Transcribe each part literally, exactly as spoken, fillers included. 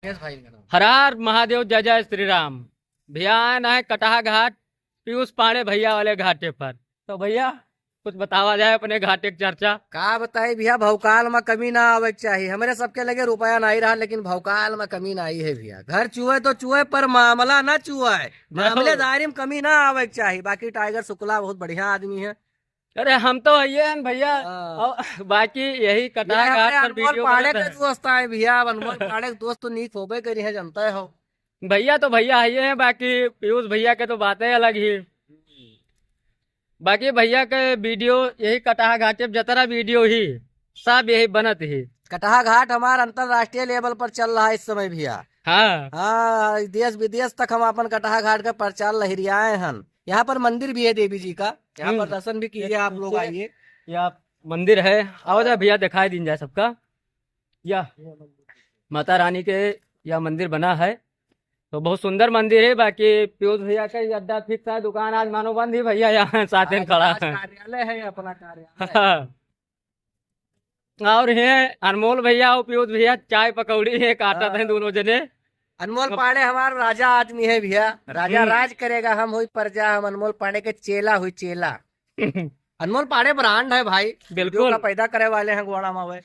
यस भाई, इनका नाम। हर हर महादेव, जय जय श्री राम। भैया आए ना है कटहा घाट, पीयूष पांडे भैया वाले घाटे पर। तो भैया, कुछ बतावा जाए अपने घाटे की चर्चा। का बताई भैया, भौकाल में कमी ना आवे के चाही। हमरे सबके लगे रुपया नाहीं रहा, लेकिन भौकाल में कमी नाहीं है भैया। घर चुए तो चुए, पर मामला ना चुए। मामलेदारी में कमी ना आवे के चाही। बाकी टाइगर शुक्ला बहुत बढ़िया आदमी है। अरे, हम तो हइये हैं भैया। हाँ। और बाकी यही कटहा ये घाट अपने पर अनमोल वीडियो पांडे बनत के है। दोस्त आए भैया। अब अनमोल पांडे के दोस्त तो नीक होबे करी है, जानते हो। भैया तो भैया हइये हैं, बाकी पीयूष भैया के तो बातें अलग ही। बाकी भैया के वीडियो यही कटहा घाटे पे जतरा वीडियो ही, सब यही बनत ही। कटहा घाट हमार अंतर्राष्ट्रीय लेवल पर चल रहा है इस समय भैया। हाँ। हाँ, देश विदेश तक हम अपन कटहा घाट का प्रचार लहरियाए हन। यहाँ पर मंदिर भी है देवी जी का, यहाँ पर हम्म। दर्शन भी कीजिए आप लोग, आइए। या मंदिर है, आओ जा भैया, दिखाई दीन जाए सबका। या माता रानी के या मंदिर बना है, तो बहुत सुंदर मंदिर है। बाकी पीयूष भैया का ये अड्डा फिक्स है, दुकान आज मानो बंद ही, भैया यहाँ साथ में आज, खड़ा आज है। कार्यालय है, अपना कार्यालय। हाँ। और हैं अनमोल भैया और पीयूष भैया, चाय पकौड़ी है काटत हैं हाँ। दोनों जने। अनमोल अब पांडे हमारा राजा आदमी है भैया, राजा हम्म। राज करेगा, हम होई प्रजा, हम अनमोल पांडे के चेला हुई चेला। अनमोल पांडे ब्रांड है भाई, बिल्कुल। जो का पैदा करे वाले हैं गोड़ा मावे।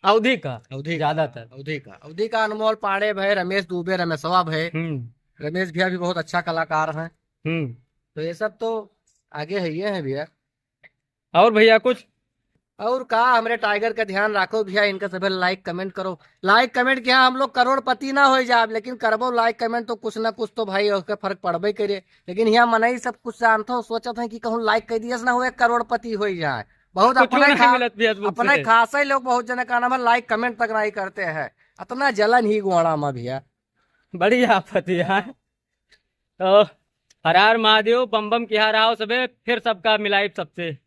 अवधी का अवधी का। ज्यादातर। अवधी का, अवधी का अनमोल पांडे भाई, रमेश दुबे, रमेशवा भाई। हम्म। रमेश भैया भी बहुत अच्छा कलाकार हैं। हम्म। तो ये सब तो आगे है, ये है भैया। और भैया कुछ? और का, हमरे टाइगर का ध्यान राखो भैया, इनका सभे लाइक कमेंट करो। लाइक कमेंट के यहाँ हम लोग करोड़पति ना हो जाब, लेकिन करबो लाइक कमेंट तो कुछ ना कुछ तो भाई उसका फर्क पड़बे करे। लेकिन यहाँ मनई सब कुछ जानत हो, सोचत हैं कि कहूँ लाइक कर दिया ना हो, एक करोड़पति हो जाए। बहुत कुछ अपने नहीं खा-, मिलत भैया, अपने से। खासे लोग बहुत जने का नाम है, लाइक कमेंट तक नहीं करते हैं। इतना जलन ही गोड़ा में भैया। बड़ी आफत है यार। तो हर हर महादेव, बम बम किहा रहा हो सबे, फिर सबका मिलाइब सबसे।